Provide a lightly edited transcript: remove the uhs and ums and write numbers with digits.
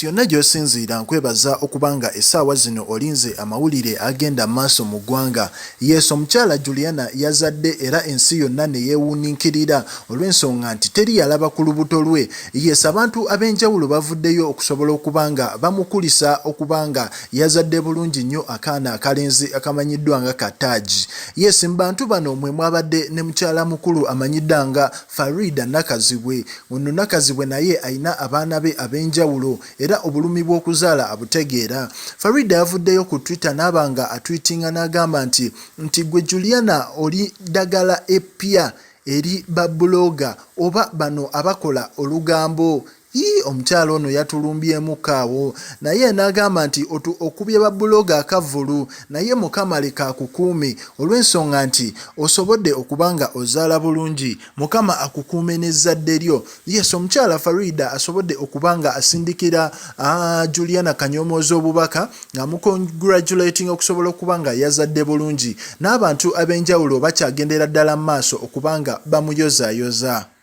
Yonna gy'osinziira nkwebaza okuba nga essaawa zino olinze amawulire agenda maaso mu ggwanga. Yes, omukyala Juliana yazadde era ensi yonna ne yeewuuniikirira olw'ensonga nti teri yalaba ku lubuto lwe. Yes, abantu ab'enjawulo bavuddeyo okusobola okuba nga bamukulisa okuba nga yazadde bulungi nnyo akaana akalenzi akamanyiddwa nga ka Taj. Yes, mu bantu bano mwe mwabadde ne mukyala mukulu amanyiddwa nga Faridah Nakazibwe. Ono Nakazibwe naye alina abaana be ab'enjawulo era obulumi bw'okuzaala abutegeera. Faridah yavuddeyo ku Twitter n'aba nga atwitinga n'agamba nti nti gwe Juliana oli ddagala eppya eri ba bbulooga oba bano abakola olugambo. Yii omukyala ono yatulumbyemukko awo naye n'agamba nti otu okubye ba bbulooga akavvulu naye Mukama leka akukuume olw'ensonga nti osobodde okuba nga ozaala bulungi. Mukama akukuume n'ezzadde lyo. Yes, omukyala Farida asobodde okuba nga asindikira Juliana Kanyomooza obubaka ng'amucongratulating okusobola okuba nga yazadde bulungi. N'abantu ab'enjawulo bakyagendera ddala mu maaso okuba nga bamuyozaayoza.